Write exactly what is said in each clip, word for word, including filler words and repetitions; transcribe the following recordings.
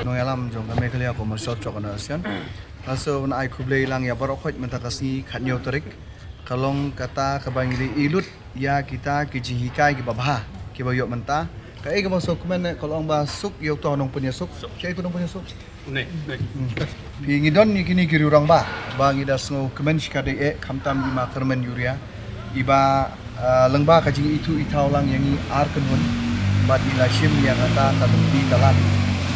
Nongïalam jong ka Meghalaya Commercial Truck Association. Nga sngewbha ban ai khublei lang ïa baroh khoit mynta ka sngi khathynñiew tarik. Ka long kata kaba ngi dei ïa lut ïa kita ki jinghikai kiba bha kiba ïoh mynta. Kaei kaba sngewkmen ka long ba suk ïa uto u nongpynïasuk. Kaei u nongpynïasuk? Phi, ngi don ïa kine ki rangbah ba ngi da sngewkmen shikatdei eh, khamtam i ma Kyrmen Ïuria, iba, ah, lyngba ka jingithuh ithaw lang ïa ngi ar kynhun bad ngi la shim ïa kata ka lynti ka lad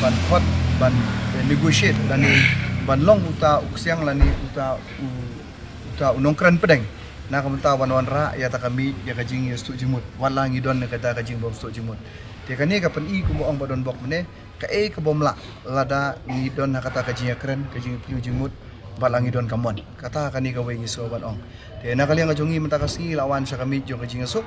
ban khot, ban, eh, negotiate lane ban long uta u ksiang lane uta u, uta u nongkren pdeng na ka bynta ban wanrah ïa kata ka miej ïa ka jingïastuh jingmut. Wat la ngi don ïa kata ka jingbymstuh jingmut, te kane ka pyni kumba ong ba don bok mynne, kaei ka bym lah lada ngi don ha kata ka jingïakren, ka jingpyni jingmut, bad la ngi don ka mon. Kata kane kawei ngi sngewbha ban ong. Te na ka liang ka jong ngi mynta ka sngi la wan sha ka miej jong ka jingïasuk.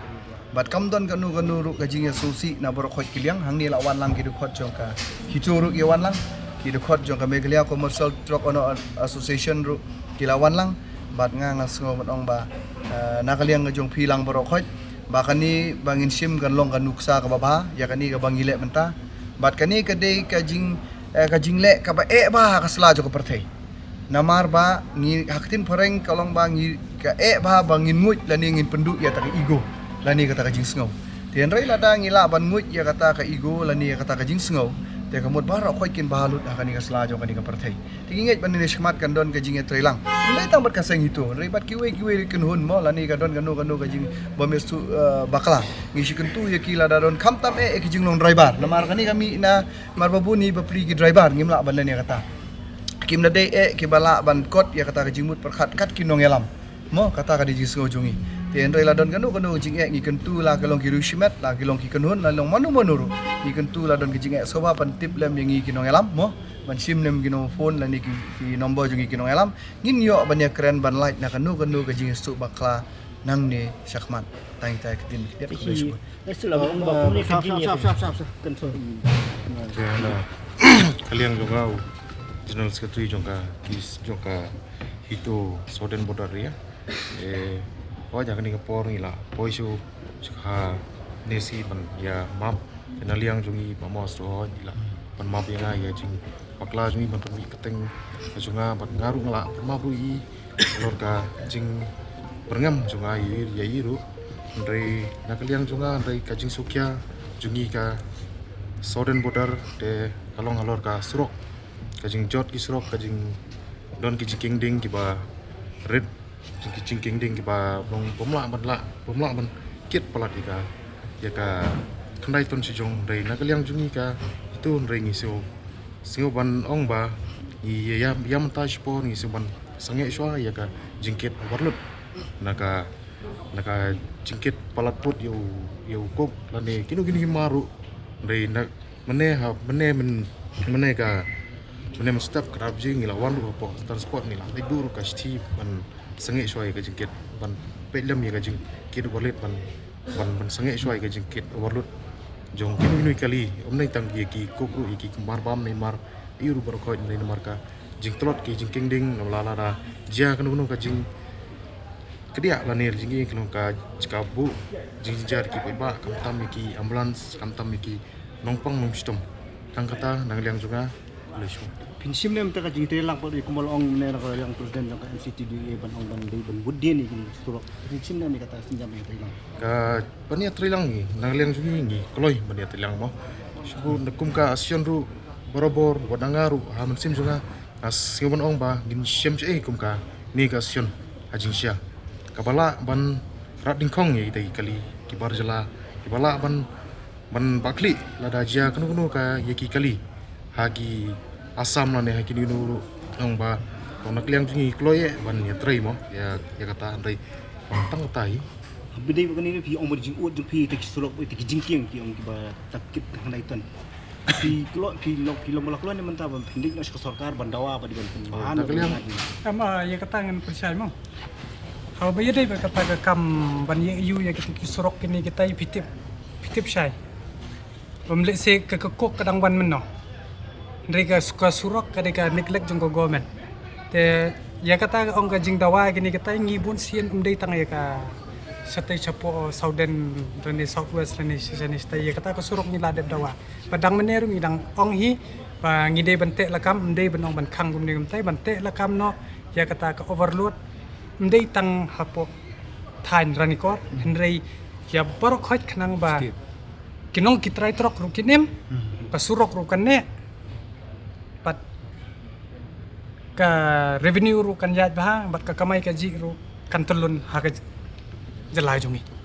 Bad kam don kano kano ruh ka jingïasuk sih na baroh khoit ki liang, hangne la wan lang ki dkhot jong ka HITO ruh ki wan lang, ki dkhot jong ka Meghalaya Commercial Truck Owner Association ruh ki la wan lang. Bad nga nga sngewbha ban ong ba, eh, na ka liang ka jong phi lang baroh khoit, ba kane ba ngin shim kan long ka nuksa kaba bha ïa kane kaba ngi leh mynta. Bad kane ka dei ka jing, eh, ka jingleh kaba eh bha ha ka sla jong ka pyrthei. Namar ba ngi ha ka ktien phareng ka long ba ngi ka eh bha ba ngin nguid lane ngin pynduh ïa kata ka ego lane kata ka jingsngew. Te hynrei lada ngi lah ban nguid ïa kata ka ego lane ïa kata ka jingsngew, te ka mut baroh khoit kin bha lut ha kane ka sla jong kane ka pyrthei. Te ngi ngeit ba mynne shakhmat kan don ka jingïatreilang. Ym dei tang bad ka seng HITO, hynrei bad kiwei kiwei ki kynhun mo, lane ka don kano kano ka jingbymïastuh, eh, bakla. Ngi shu kyntu ïa ki lada don, khamtam eh, eh ki jinglong driver. Namar kane ka mih na mar ba bun hi bapli ki driver ngim lah ban leh ïa kata. Kim da dei eh kiba lah ban kot ïa kata ka jingmut pyrkhat kat ki nongïalam. Mo, kata ka dei jingsngew jong ngi. Te hynrei la don kano kano ka jingeh, ngi kyntu, la ki long ki riewshimet, la ki long ki kynhun, la long mano mano ruh, ngi kyntu la don ka jingeh, sngewbha ban tip lem ïa ngi ki nongïalam mo, ban shim lem ki nombor phone lane ki, ki nombor jong ngi ki nongïalam. Ngin ïoh ban ïakren ban lait na kano kano ka jingïastuh bakla nangne shakhmat. Tang ita ka dien. Ïa, khublei shibun. Ka liang jong nga u General Secretary jong ka, ki jong ka HITO Southern Border Area. Eh, hooid, ha kane ka por ngi la poi shuh sha ka NEC ban ïa map. Te na liang jong ngi ba mos ruh hooid, ngi la pynmap ïa nga ïa jingbakla jong ngi ban pynmih kyrteng ka jong nga, bad nga ruh nga la pynmap ruh ïa i halor ka jingbyrngem jong nga ïa i ruh. Hynrei na ka liang jong nga, hynrei ka jingsngewkhia jong ngi ka Southern Border te ka long halor ka surok, ka jingjot ki surok, ka jingdon ki jingkieng dieng kiba rit, ki jingkieng dieng kiba long bym lah ban lah, bym lah ban kit palat ïa ka, ïa ka khyndai ton shijong. Hynrei na ka liang jong ngi ka HITO, hynrei ngi sngew, sngew ban ong ba ngi ïa, ïa, ïa mynta shipor ngi sngew ban sangeh shuwa ïa ka jingkit overload na ka, na ka jingkit palat put ïa u, ïa u coke lane kino kino ki mar ruh. Hynrei na mynne ha, mynne myn, mynne ka, mynne mynstep ka dap ji ngi la wan ruh hapoh transport, ngi la leit duh ruh ka shithi ban sangeh shuwa ïa ka jingkit, ban peit lem ïa ka jingkit overload, ban, ban, ban sangeh shuwa ïa ka jingkit overload jong kino kino ki kali. Ym dei tang ïa ki coke ruh, ïa ki mar bam ne mar ïa ruh baroh khoit, ym dei namar ka jingtlot ki jingkieng dieng, namar lada jia kano kano ka jing kdiah lane jingïeng, ka long ka jaka buh jingjynjar ki paidbah, khamtam ïa ki ambulance, khamtam ïa ki nongpang nongshitom. Tang kata na ka liang jong nga. Khublei shibun. Phin shim ne em ïa kata ka jingtreilang, pat ïa kumba la ong ne na ka liang president jong ka MCTDA ban ong ban dei ban bud dien ïa kine ki surok. Phin shim ne em ïa kata ka jingtreilang? Ka ban ïatreilang ngi, na ka liang jong ngi ngi kloi ban ïatreilang mo. Shibun, na kum ka association ruh barabor, wat na nga ruh ha mynsiem jong nga, nga sngew ban ong ba ngin shem shaei kum kane ka association ha jingshisha, kaba lah ban rat dyngkhong ïa kita ki kali kiba jylla, kiba lah ban, ban bakhlieh lada jia kano kano ka ïa ki kali ha ki Assam lane ha kino kino ruh. Ong ba, tang na ka liang jong ngi kloi eh ban ïatrei mo ïa, ïa kata, hynrei tang kata hi. Ba dei ba kane phi ong ba jingud jong phi, ïa ki surok, ïa ki jingkieng, phi ong kiba tang kit khyndai ton. Phi kloi, phi long, phi long ba la kloi ne mynta ban pyndik noh sha ka sorkar ban dawa ba dei ban pyn- Oh, ban ta ka liang. Em, ah, ïa kata ngan pynshai mo. Haba ïadei bad kata ka kam ban ïa ïu ïa kita ki surok kine kita, phi tip, phi tip shai. Bym lehse ka, ka coke ka dang wan mynno. Hynrei ka, ka surok ka dei ka neglect jong ka government. Te ïa kata ka ong ka jingdawa kine kita, ngi bun sien ym dei tang ïa ka Shatei shapoh Southern lane South West lane shane shatei ïa kata ka surok ngi la dep dawa. Ba dang mynne ruh ngi dang ong hi ba ngi dei ban teh lakam, ym dei ban ong ban khang kumne kumtai, ban teh lakam noh ïa kata ka overload. Ym dei tang hapoh thaiñ Ranikor, hynrei ïa baroh khoit khnang ba ki nong ki trai trok ruh kin im, ka surok ruh kan neh, bad ka revenue ruh kan ïaid bha, bad ka kamai kajih ruh kan tyllun ha ka jylla jong ngi.